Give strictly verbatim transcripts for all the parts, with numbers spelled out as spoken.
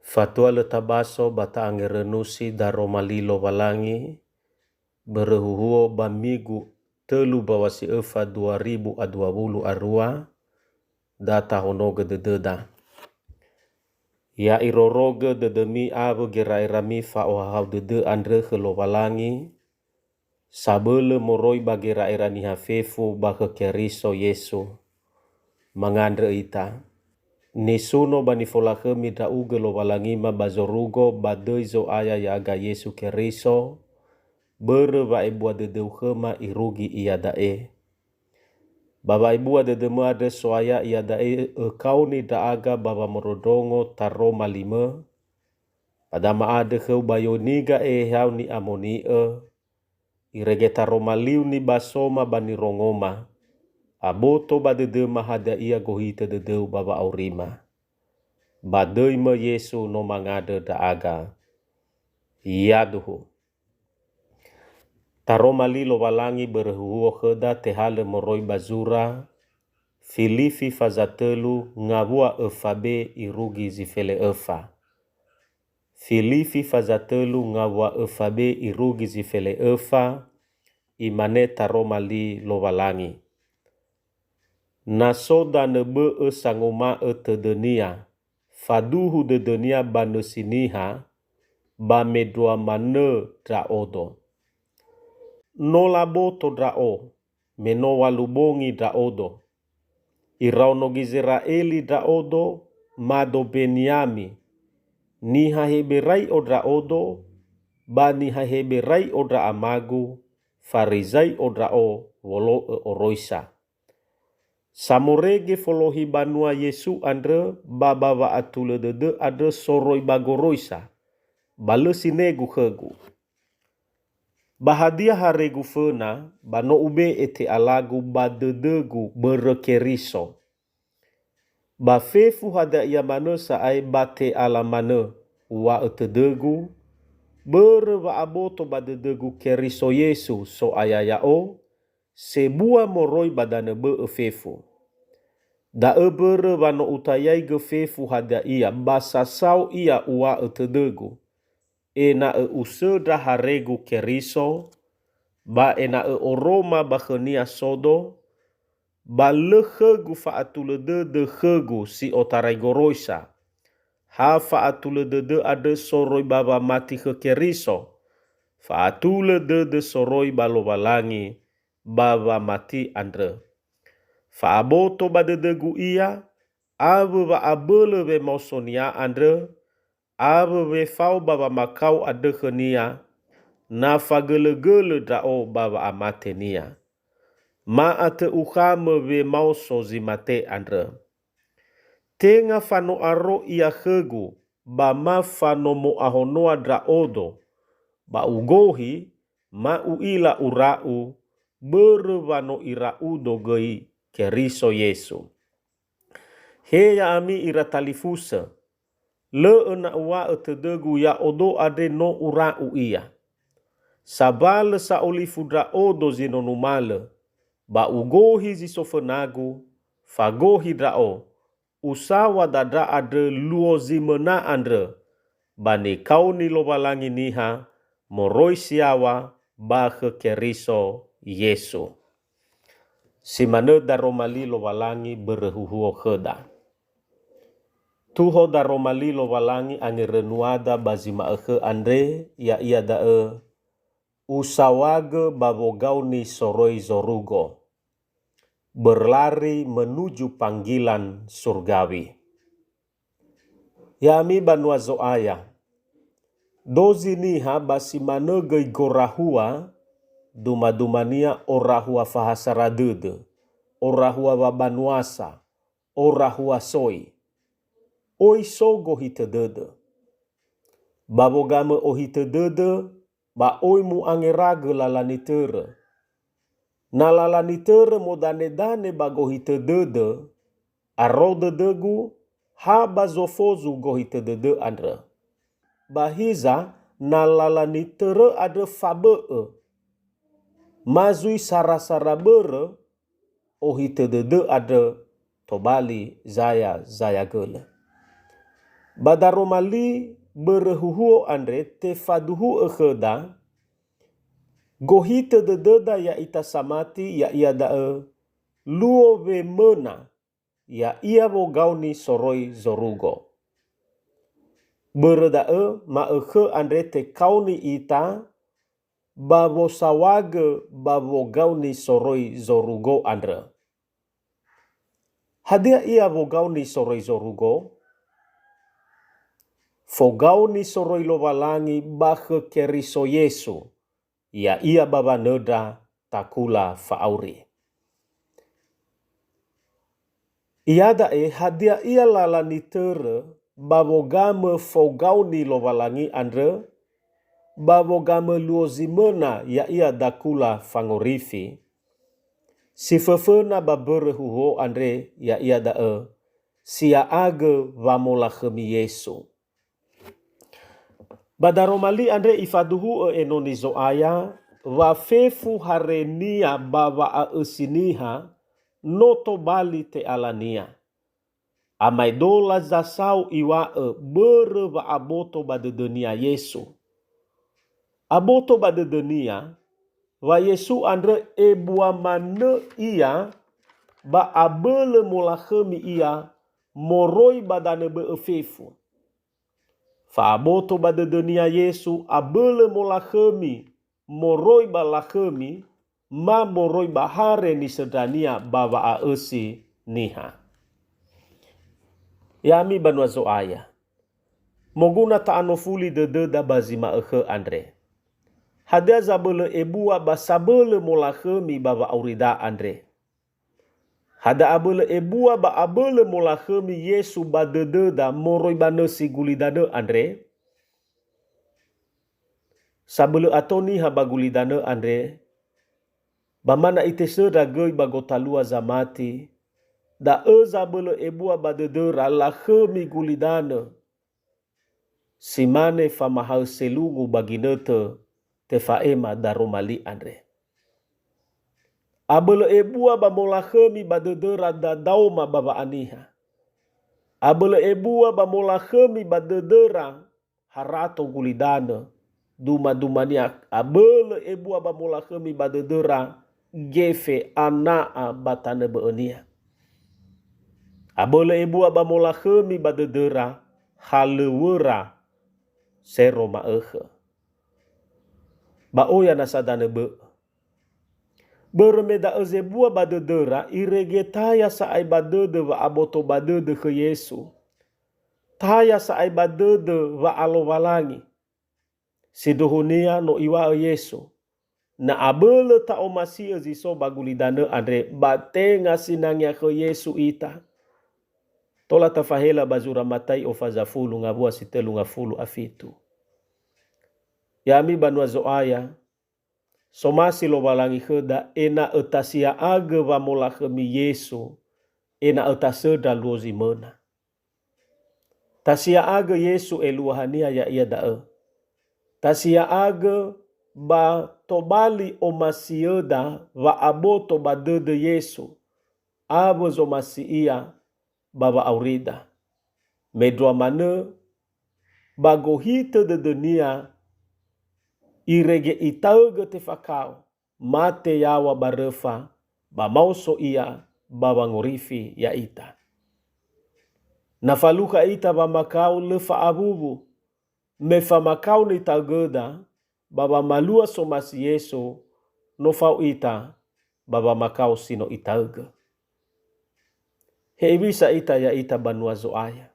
Fatua lö tabaso ba ta'angerönusi daroma li Lowalangi, börö huhuo ba migu tölu ba wasi öfa dua ribu a dua wulu a rua, da tahonogö dödöda. Ya irorogö dödömi awö gera'erami fa'ohahau dödö andrö khö Lowalangi, sabölö moroi ba gera'era niha fefu ba khö Keriso Yesu. Mangandrö ita. Nisuno ba nifolakhömi ndra'ugö Lowalangima ba zorugo ba döi Zo'aya ya'aga Yesu Keriso, börö wa'ebua dödöu khöma irugi iada'e. Ba wa'ebua dödömö andrö So'aya iada'e ökaoni ndra'aga ba wamondrondrongo taroma limö, ba dama'andrö khöu ba Yoniga Ehehau Ni'amoni'ö, irege taroma liu nibasoma ba nirongoma, aboto ba dödöma hadia ia gohitö dödöu ba wa'aurima. Ba döi-Mö Yesu no mangandrö ndra'aga. Yaduhu. Taroma li Lowalangi börö huhuo khöda tehalö moroi ba zura Filifi faza tölu ngawua öfa be irugi zi fele öfa. Filifi faza tölu ngawua öfa be irugi zi fele öfa, imane taroma li Lowalangi. Na so danö bö'ö sanguma'ö tödönia, faduhu dödönia ba nösi niha, ba mendrua manö ndra'odo. No laboto ndra'o, me no ŵalu bongi ndra'odo. Iraono Gizera'eli ndra'odo, mado Beniami. Niha Heberai'o ndra'odo, ba niha Heberai'o ndra amagu, Farizai'o ndra'o wolo'ö oroisa. Samorege folohi banua Yesu andrö ba ba wa'atulö dödö andrö soroi ba goroisa, ba lö sinegu khögu. Ba hadia haregu föna, ba no ube'e te'alagu ba dödögu börö Keriso. Ba fefu hadia ia manö sa'ae ba te'ala manö, uŵa'ö tödögu, börö wa'aboto ba dödögu Keriso Yesu, So'aya ya'o, sebua moroi ba danö bö'ö fefu. Da'ö mbörö wa no utayaigö fefu hadia ia, ba sasao ia uŵa'ö tödögu, ena'ö usöndra haregu Keriso, ba ena'ö oroma ba khönia sodo, ba lö khögu fa'atulö dödö khögu si otarai goroisa. Ha fa'atulö dödö andrö soroi ba wamati khö Keriso, fa'atulö dödö soroi ba Lowalangi ba wamati andrö. Fa'aboto ba dödögu ia, awö wa'abölö wemaosonia andrö, awö wefao ba wamakao andrö khönia, na fagölögölö ndra'o ba wa'amatenia. Ma atö ukhamö wemaoso zi mate andrö. Tenga fano'aro ia khögu, ba ma fanomo'ahonoa ndra'odo, ba ugohi, ma u'ila ura'u, börö wa no ira'udo göi Keriso Yesu. He ya'ami ira talifusö, lö'ö na uŵa'ö tödögu ya'odo andre no ura'u ia. Sabalö sa'olifu ndra'odo zi no numalö, ba ugohi zi so fönagu, fagohi ndra'o, usaŵa dandra andrö luo zi möna andrö, ba nikaoni Lowalangi niha moroi si yaŵa ba khö Keriso Yesu. Si manö daroma li Lowalangi börö huhuo khöda. Tuho daroma li Lowalangi angerönuada ba zi ma'ökhö andre, ya'ia da'ö, usaŵagö ba wogaoni soroi zorugo. Berlari menuju panggilan surgawi. Ya'ami banua Zo'aya, dozi niha ba si manö göi gorahua, duma-dumania orahua fahasara dödö, orahua wabanuasa, orahua soi. Oi so gohitö dödö. Ba wogamö ohitö dödö, ba oi mu'angeragö lala nitörö. Na lala nitörö modanedane ba gohitö dödö, aro dödögu, ha ba zofozu gohitö dödö andrö. Ba hiza, na lala nitörö andrö fabö'ö, ma zui sara-sara börö, ohitö dödö andrö tobali zaya-zayagölö. Ba daroma li börö huhuo andre tefaduhu'ö khöda, gohitö dödöda ya'ita samati, ya'ia da'ö luo wemöna, ya'ia wogaoni soroi zorugo. Börö da'ö ma'ökhö andre tekaoni ita ba wosawagö ba wogaoni soroi zorugo andrö. Hadia ia wogaoni soroi zorugo? Fogaoni soroi Lowalangi ba khö Keriso Yesu, ya'ia ba wanöndra takula fa'auri. Iada'e hadia ia lala nitörö ba wogamö fogaoni Lowalangi andrö, ba wogamö luo zi möna, ya'ia dakula fangorifi, si föföna ba börö huhuo andre, ya'ia da'ö, sia'agö wamolakhömi Yesu. Ba daroma li andre ifaduhu'ö enoni Zo'aya, wa fefu harenia ba wa'a'ösi niha no tobali te'alania. Amaedola zasao iŵa'ö börö wa'aboto ba dödönia Yesu. Aboto ba dödönia wa Yesu andrö ebua manö ia ba abölö molakhömi ia moroi ba danö bö'ö fefu. Fa'aboto ba dödönia Yesu abölö molakhömi moroi ba lakhömi, ma moroi ba hare nisöndrania ba wa'a'ösi niha. Ya'ami banua Zo'aya, moguna ta'anofuli dödöda ba zi ma'ökhö andre. Hadia zabölö ebua ba sabölö molakhömi ba wa'aurida andre? Hadia abölö ebua ba abölö molakhömi Yesu ba dödöda moroi ba nösi gulidanö andre? Sabölö ato niha ba gulidanö andre, ba ma na itesöndra göi ba gotalua zamati, da'ö zabölö ebua ba dödöra lakhömi gulidanö, si mane famahaö selungu ba ginötö tefa'ema daroma li andre. Abölö ebua ba molakhömi ba dödöra dadaoma ba wa'aniha. Abölö ebua ba molakhömi ba dödöra harato gulidanö, duma-dumania, abölö ebua ba molakhömi ba dödöra gefe ana'a ba tanö bö'önia. Abölö ebua ba molakhömi ba dödöra halöŵöra sero ma'ökhö. Ba oya nasa danö bö'ö. Börö me da'ö zebua ba dödöra, irege taya sa'ae ba dödö wa'aboto ba dödö khö Yesu. Taya sa'ae ba dödö wa'alowalangi. Sindruhunia no iŵa'ö Yesu, "Na abölö ta'omasi'ö zi so ba gulidanö andre, ba tenga sinangea khö Yesu ita." Tola tafahela ba zura Matai'o faza fulu ngawua si tölu ngafulu a fitu. Ya'ami banua Zo'aya, somasi Lowalangi khöda ena'ö tasia'agö wamolakhömi Yesu, ena'ö tasöndra luo zi möna. Tasia'agö Yesu eluahania ya'ia da'ö. Tasia'agö ba tobali omasiöda wa'aboto ba dödö Yesu, awö zomasi Ia ba wa'aurida. Mendrua manö, ba gohitö dödönia, irege itaögö tefakao, mate yaŵa ba röfa, ba maoso Ia ba wangorifi ya'ita. Na falukha ita wamakao lö fa'awuwu, me famakao nitaögöda ba wamalua somasi Yesu, no fao ita ba wamakao si no itaögö. Hewisa ita ya'ita banua Zo'aya.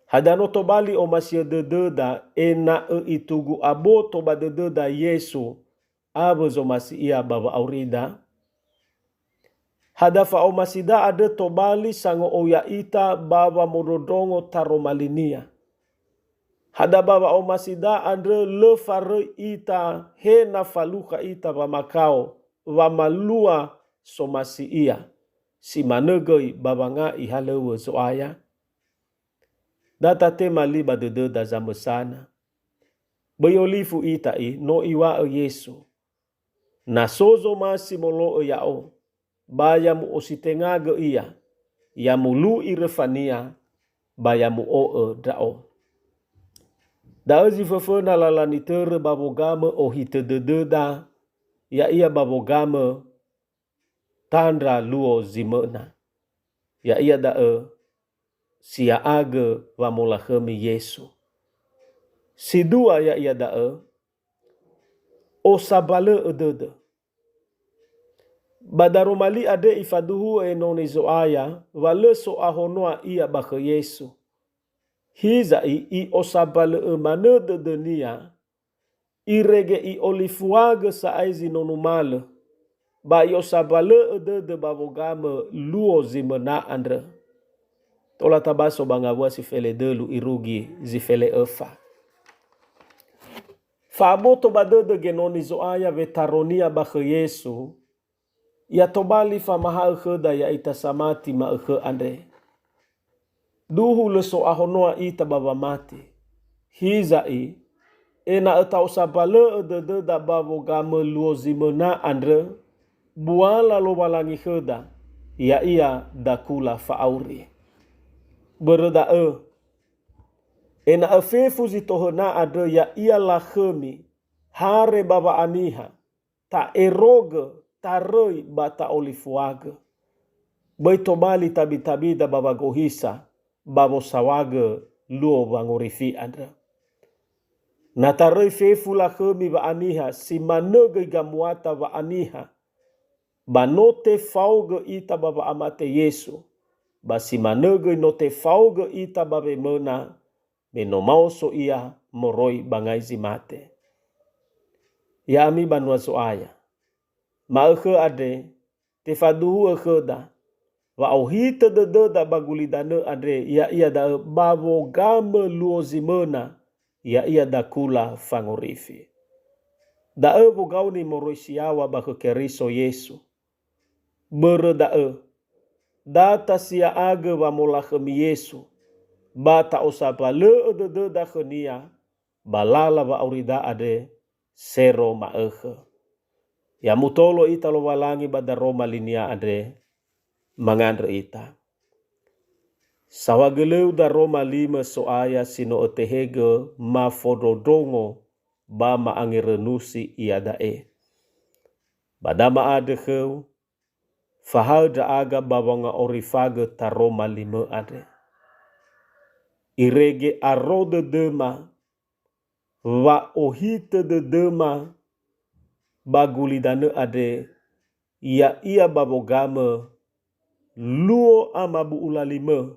Hadia no tobali omasi'ö dödöda ena'ö itugu aboto ba dödöda Yesu awö zomasi Ia ba wa'aurida? Hadia fa'omasida andrö tobali sango'ou ya'ita ba wamondrondrongo taroma li-Nia? Hadia ba wa'omasida andrö lö faröi ita he na falukha ita wamakao wamalua somasi Ia, si manö göi ba wanga'i halöŵö Zo'aya? Da tatema li ba dödöda zamösana. Böi olifu ita i, no Iŵa'ö Yesu, "Na so zomasi molo'ö Ya'o, ba ya mu'ositengagö ia, ya mulu'i röfania, ba ya mu'o'ö ndra'o. Da'ö zi föföna lala nitörö ba wogamö ohitö dödöda, ya'ia ba wogamö tandra luo zi möna. Ya'ia da'ö si ya'agö wamolakhömi Yesu. Si dua ya'ia da'ö, osambalö'ö dödö. Ba daroma li andre ifaduhu'ö enoni Zo'aya wa lö so ahonoa ia ba khö Yesu. Hiza'i i'osambalö'ö manö dödönia, irege i'olifuagö sa'ae zi no numalö, ba i'osambalö'ö dödö ba wogamö luo zi möna andrö. Tola tabaso ba ngawua si feledölu irugi zi fele'öfa. Fa'aboto ba dödö genoni Zo'aya wetaronia ba khö Yesu, ya tobali famaha'ö khöda ya'ita samati ma'ökhö andre. Duhu lö so ahonoa ita ba wamati. Hiza'i, ena'ö ta'osambalö'ö dödöda ba wogamö luo zi möna andrö, buala Lowalangi khöda, ya'ia dakula fa'auri. Börö da'ö, ena'ö fefu zi tohöna andrö ya'ia lakhömi, hare ba wa'aniha, ta'erogö, taröi ba ta'olifuagö. Böi tobali tabi-tabida ba wagohisa, ba wosawagö luo wangorifi andrö. Na taröi fefu lakhömi wa'aniha, si manö göi gamuata wa'aniha, ba no tefaogö ita ba wa'amate Yesu, ba si manö göi no tefaogö ita ba wemöna, me no maoso ia moroi ba ngai zi mate. Ya'ami banua Zo'aya, ma'ökhö andre tefaduhu'ö khöda wa ohitö dödöda ba gulidanö andre, ya'ia da'ö ba wogamö luo zi möna, ya'ia dakula fangorifi. Da'ö wogaoni moroi si yaŵa ba khö Keriso Yesu. Börö da'ö, da tasia'agö wamolakhömi Yesu, ba ta'osambalö'ö dödöda khönia, ba lala wa'aurida andre sero ma'ökhö. Ya mutolo ita Lowalangi ba daroma linia andre, mangandrö ita. Saohagölöu daroma limö So'aya si no ötehegö mafondrondrongo ba ma'angerönusi iada'e. Ba da ma'andrö khöu, fahaö ndra'aga ba wanga'orifagö taroma limö andre. Irege aro dödöma, wa ohitö dödöma ba gulidanö andre, ya'ia ba wogamö luo amabu'ula limö,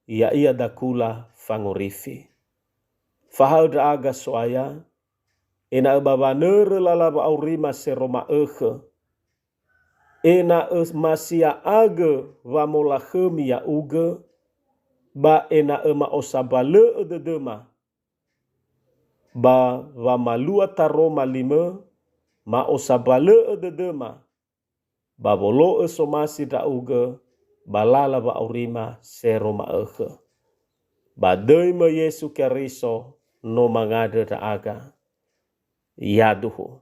ya'ia dakula fangorifi. Fahaö ndra'aga So'aya, ena'ö ba wanörö lala wa'aurima sero ma'ökhö, ena'ö masia'agö wamolakhömi ya'ugö, ba ena'ö ma'osambalö'ö dödöma, ba wamalua taroma limö, ma'osambalö'ö dödöma, ba wolo'ö somasi ndra'ugö ba lala wa'aurima sero ma'ökhö. Ba döi-Mö Yesu Keriso no mangandrö ndra'aga. Yaduhu.